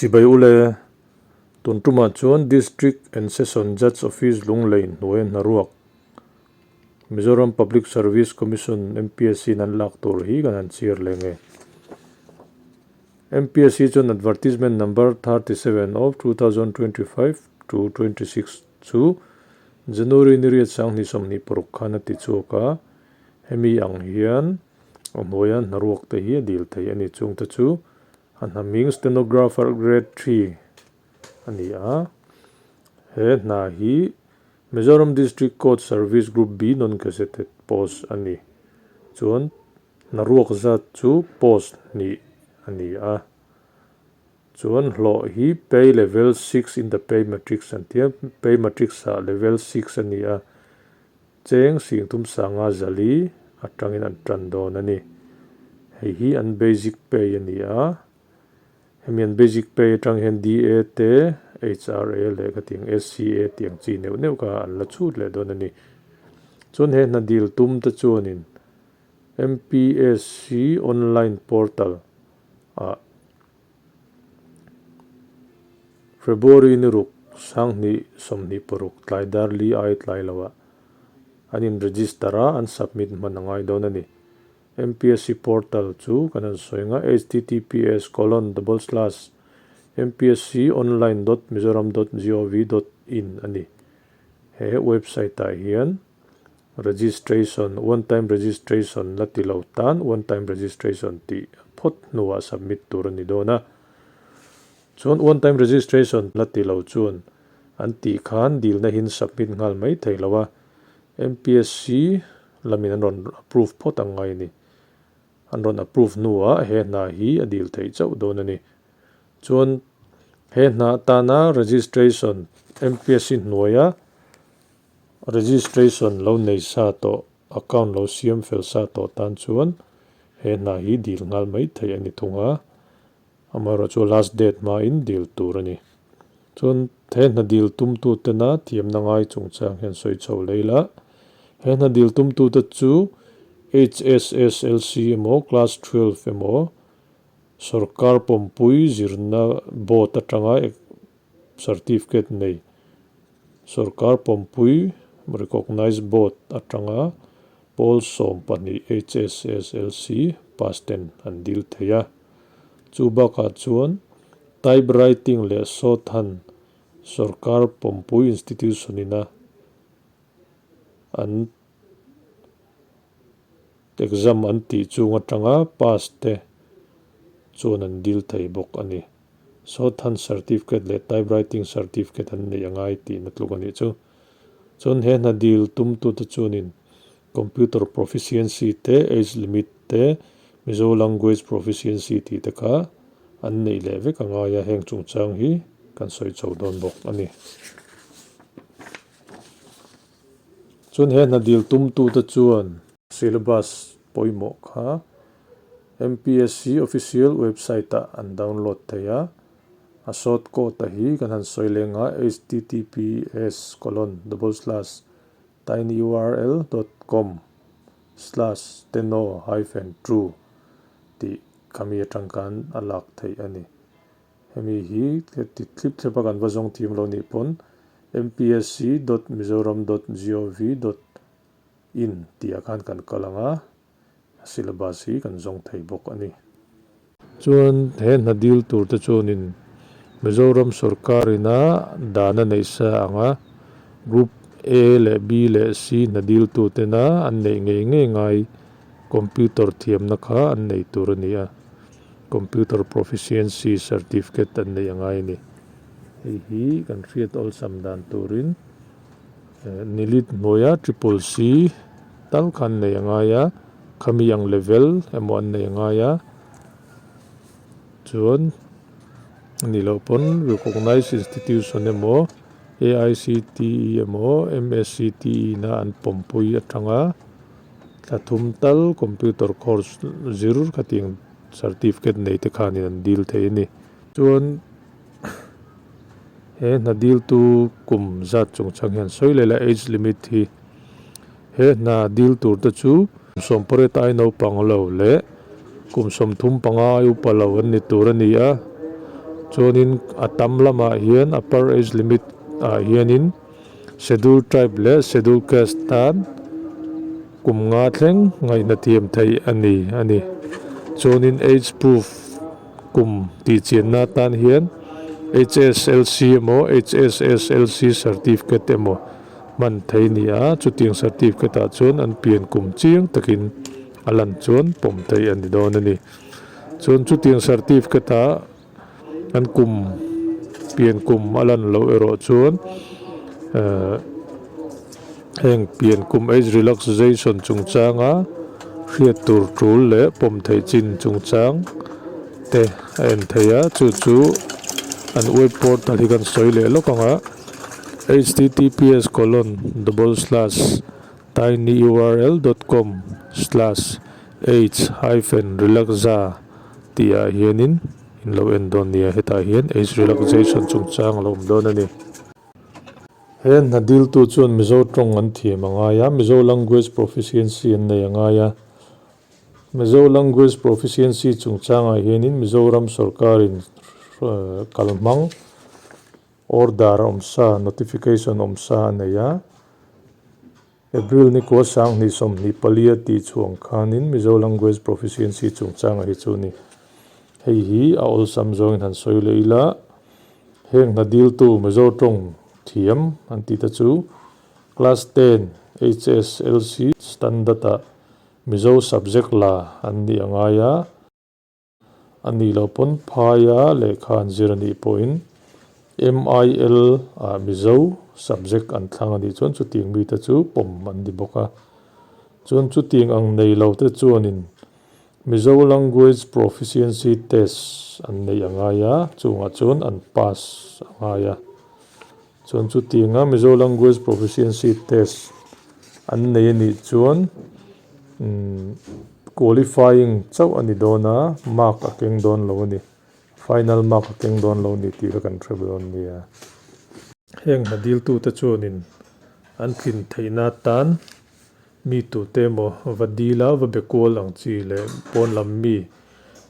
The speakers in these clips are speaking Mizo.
Chibai ule, tun tumah chuan District and Session Judge Office Lunglei hnuaia hnaruak Mizoram Public Service Commission, MPSC, in an lak tur hi kan han chhiar leh nge. MPSC chuan Advertisement Number 37 of 2025 to 26 chu January ni riat sanghnih 26 khan a ti chhuak a, hemi ang hian a hnuaia hnaruak te hi a dil thei a ni. Chungte chu A hna hming Stenographer Grade Three a ni a, he hna hi Mizoram District Court Service Group B Non-Gazetted Post a ni. Chuan hna ruak zat chu post hnih a ni a. Chuan hlawh hi Pay Level Six in the Pay Matrix an ti a, Pay Matrix ah Level Six a ni a, Cheng singthum sanga zali atangin an tan dawn a ni. Hei hi an basic pay a ni a, hemi an basic pay atang hian DA te, HRA leh ka tiang SCA tiang chi neuh neuh kha an la chhut leh dawn a ni. Chuan he hna dil tum te chuanin MPSC online portal ah February ni ruk 2026 tlai dar li ai tlai lo ah an in register a, an submit hman a ngai dawn a ni. MPSC portal chu kan han sawi ang a, https colon double slash mpsc online dot mizoram dot gov dot in a ni. He website ah hian Registration, One time registration la ti lo tan one time registration tih phawt hnuah submit tur a ni dawn a. Chuan one time registration la ti lo chuan an tih khan dilna hin submit nghal mai thei lo a, MPSC lamin an rawn approve phawt ang ngai a ni. An rawn approve hnuah he hna hi a dil theih chauh dawn a ni. Chuan he hna atana registration MPSC hnuaia Registration lo nei sa tawh, account lo siam fel sa tawh tan chuan he hna hi dil nghal mai theih a ni thung a, amaherawh chu last date hmain dil tur a ni. Chuan he hna dil tumtutena thiamna ngai chungchang hian sawi chho lei la, he hna dil tumtute chu HSSLC emaw Class 12 emaw sawrkar pawmpui zirna board atanga certificate nei Sorkar pawmpui Recognized Board atanga pawl 12 HSSLC pass ten an dil thei a. Chu bakah chuan Typewriting leh Shorthand Sorkar pawmpui institution ina an exam an tih chung atanga pass te chuan an dil thei bawk a ni. Shorthand certificate leh typewriting certificate an neih a ngai tihna tluk a nih chu. Chuan he hna dil tumtute chuanin computer proficiency te, age limit te, Mizo language proficiency tih te kha an neih leh vek a ngai a, heng chungchang hi kan sawi chho dawn bawk a ni. Chuan he hna dil tumtute chuan syllabus pawimawh kha MPSC official website ah an download thei a, a short code a hi kan han sawi leng a https colon double slash tinyurl dot com slash steno hyphen true tih khami atang khan a lak theih a ni. Hemi hi ti thlip thlep a kan va zawng thiam lo nih pawn mpsc dot mizoram dot gov dot in tih ah khan kan kal ang a. A syllabus hi kan zawng thei bawk a ni. Chuan he hna dil tur te chuanin Mizoram sawrkarina dan a neih sa ang a, Group A leh B leh C hna dil tu tena an neih ngei ngei ngai computer thiamna kha an nei tur a ni a, Computer Proficiency Certificate an neih a ngai a ni. Hei hi kan hriat awlsam dan turin. Nilit hnuaia triple C tal kha an nei a ngai a, khami ang level emaw an nei a ngai a, chuan a nih loh pawn recognized institution emaw AICTE emaw MSCTE na an pawmpui atanga thla thum tal computer course zir khatiang certificate nei te khanin an dil thei a ni. Chuan. He hna diltu kum zat chungchang hian sawi leh la age limit hi he hna dil tur te chu kum 18 ai naupang lo leh kum 35 ai upa lo an ni tur a ni a. Chuanin a tam lamah hian upper age limit ah hianin schedule tribe leh schedule caste tan kum nga thleng ngaihna thiam theih a ni a ni. Chuanin age proof kum tih chianna atan hian HSLC emaw HSSLC certificate emaw hman thei a ni a, chutiang certificate ah chuan an pian kum chiang takin a lan chuan pawm theih a ni dawn a ni. Chuan chutiang certificate ah an kum pian kum a lan loh erawh chuan ehh heng pian kum age relaxation chungchanga hriat tur tul leh pawm theih chin chungchang te a en thei a chu chu an web portal hi kan sawi leh lawk ang a https colon double slash tinyurl dot com slash age hyphen relaxa tih ah hianin in lo en dawn nia hetah hian age relaxation chungchang a lo awm dawn a ni. He hna diltu chuan Mizo tawng an thiam a ngai a, Mizo language proficiency an nei a ngai a. Mizo language proficiency chungchangah hianin Mizoram sorkarin kalhmang order awmsa, notification awmsa a nei a. April ni kua 2024 a tih chhuang khanin Mizo language proficiency chungchangah hi chu ni. Hei hi a awlsam zawngin han sawi leh ila. Heng hna diltu Mizo tawng thiam an tih te chu Class 10 HSLC standard ah Mizo subject la an nih a ngai a, a nih loh pawn phaia lehkha an zir a nih pawhin MIL ah Mizo subject an thlang a nih chuan chutiang mite chu pawm an ni bawk a. Chuan chutiang ang nei lo te chuanin Mizo Language Proficiency Test an neih a ngai a, chungah chuan an pass a ngai a. Chuan chutianga Mizo Language Proficiency Test an nei a nih chuan qualifying chauh a ni dawn a, mark a keng dawn lo a ni. Final mark a keng dawn lo a ni tih kha kan hre dawn nia. Heng hna diltute chuanin an tlin theihna atan Mi tute emaw va dila va be kual ang chi leh pawn lam mi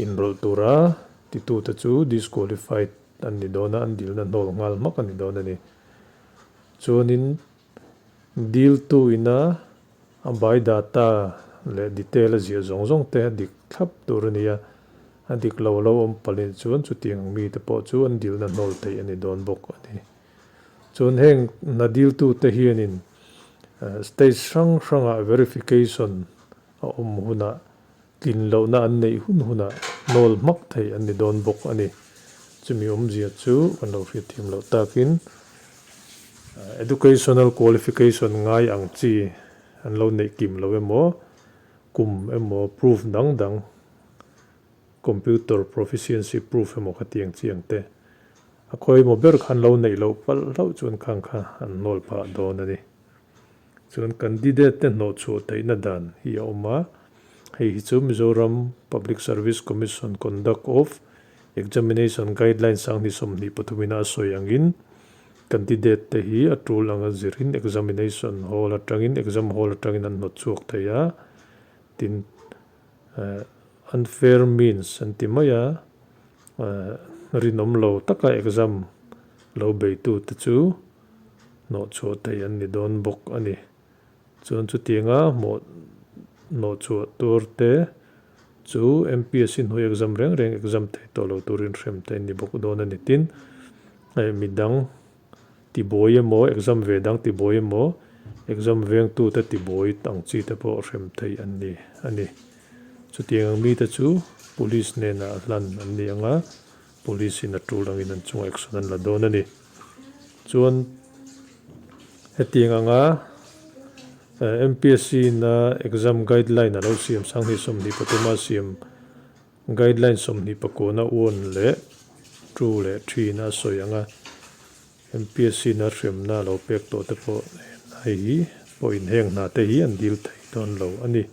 inrawlh tura titute chu disqualified an ni dawn a, an dilna hnawl nghal hmak a ni dawn a ni. Chuanin diltu ina a by data leh detail a ziah zawng zawng te a dik thlap tur a ni a, a dik lo lo awm palhin chuan chutiang ang mite pawh chu an dilna hnawl theih a ni dawn bawk a ni. Chuan heng hna diltute hianin stage hrang hrangah verification a awm hunah tlin lohna an neih hun hunah hnawl hmak theih an ni dawn bawk a ni. Chumi awmzia chu kan lo hriatthiam loh takin educational qualification ngai ang chi an lo neih kim lo emaw, kum emaw proof dang dang, Computer proficiency proof emaw kha tiang chiang te a khawi emaw ber khan lo neih loh palh hlauh chuan khang kha an hnawl phah dawn a ni. Chuan candidate te hnawh chhuah theihna dan hi a awm a, hei hi chu Mizoram Public Service Commission Conduct of Examination Guidelines 2023 ina a sawi angin candidate te hi a tul anga zirin examination hall atangin exam hall atangin an hnawt chhuak thei a, tin Unfair means an ti mai a, rinawm lo taka exam lo beitute chu hnawhchhuah theih an ni dawn bawk a ni. Chuan chutianga hmawh hnawhchhuah tur te chu MPSC hnuai exam reng reng exam thei tawh lo turin hrem te an ni bawk dawn a ni. Tin, midang tibuai emaw, exam ve dang tibuai emaw, exam vengtute tibuai ang chi te pawh hrem theih an ni a ni. Chutiang ang mite chu Police hnenah hlan an ni ang a, Police in a tul angin an chungah action an la dawn a ni. Chuan hetiang anga MPSC in a exam guideline a lo siam 2023 a siam Guideline 29 one leh two leh three in a sawi ang a, MPSC in a hremna a lo pek tawh te pawh hei hi pawhin heng hna te hi an dil thei dawn lo a ni.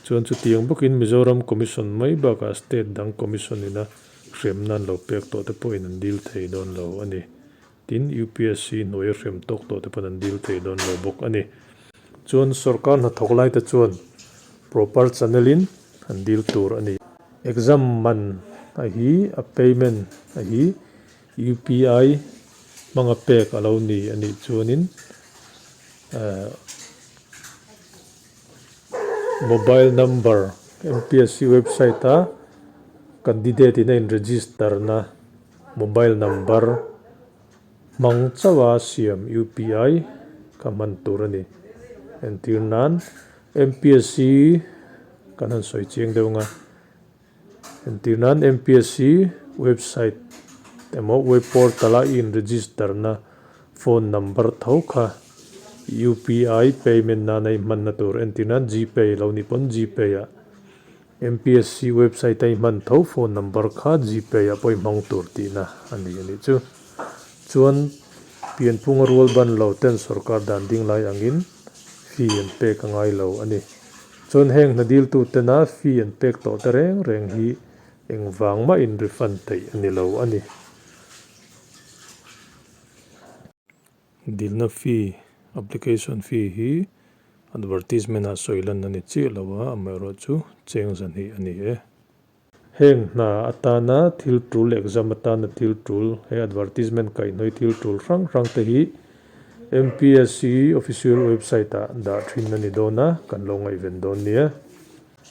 Chuan chutiang bawkin Mizoram Commission mai bakah State dang Commission in a hremna an lo pek tawh te pawhin an dil thei dawn lo a ni. Tin, UPSC hnuaia hrem tawk tawh te pawn an dil thei dawn lo bawk a ni. Chuan sorkar hnathawk lai te chuan proper channel in an dil tur a ni. Exam man a hi a payment a hi UPI hmanga pek a lo ni a nih chuanin eh mobile number MPSC website a candidate in a in register na mobile number hmang chauha siam UPI kha hman tur a ni. Entir nan MPSC kan han sawi chiang deuh ang a, entir nan MPSC website emaw web portal a i in register na phone number tho kha UPI payment nana i hmanna tur entir nan Gpay lo nih pawn Gpay ah MPSC website a i hman tho phone number kha Gpay ah pawh i hmang tur tihna a ni a nih chu. Chuan pianphunga rual ban lo ten sorkar dan ding lai angin fee an pek a ngai lo a ni. Chuan heng hna diltu tena fee an pek tawh te reng reng hi engvang mah in refund theih a ni lo a ni. Dilna fee, application fee, hi advertisement ah sawi lan a ni chiah lo a, amaherawhchu cheng zahnih a ni e. Heng hna atana thil tul, exam atana thil tul, he advertisement kaihhnawih thil tul hrang hrang te hi MPSC official website ah dah thin a ni dawn a, kan lo ngaihven dawn nia.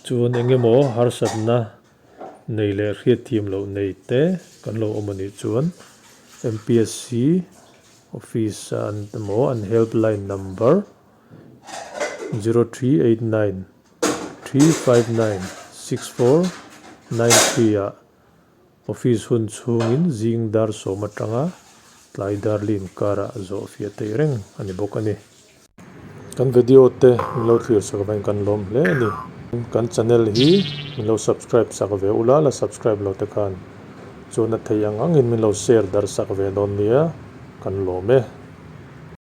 Chuan eng emaw harsatna nei leh hriatthiam loh nei te kan lo awm a nih chuan MPSC office a an emaw an helpline number 0389 359 6493 ah office hun chhungin zing dar sawm atanga tlai dar lin karah zawh fiah theih reng a ni bawk a ni. Kan video te min lo thlir sak avangin kan lawm hle a ni. Kan channel hi min lo subscribe sak ve ula, la subscribe lo te khan chuan a theih ang angin min lo share darh sak ve dawn nia, kan lawm e.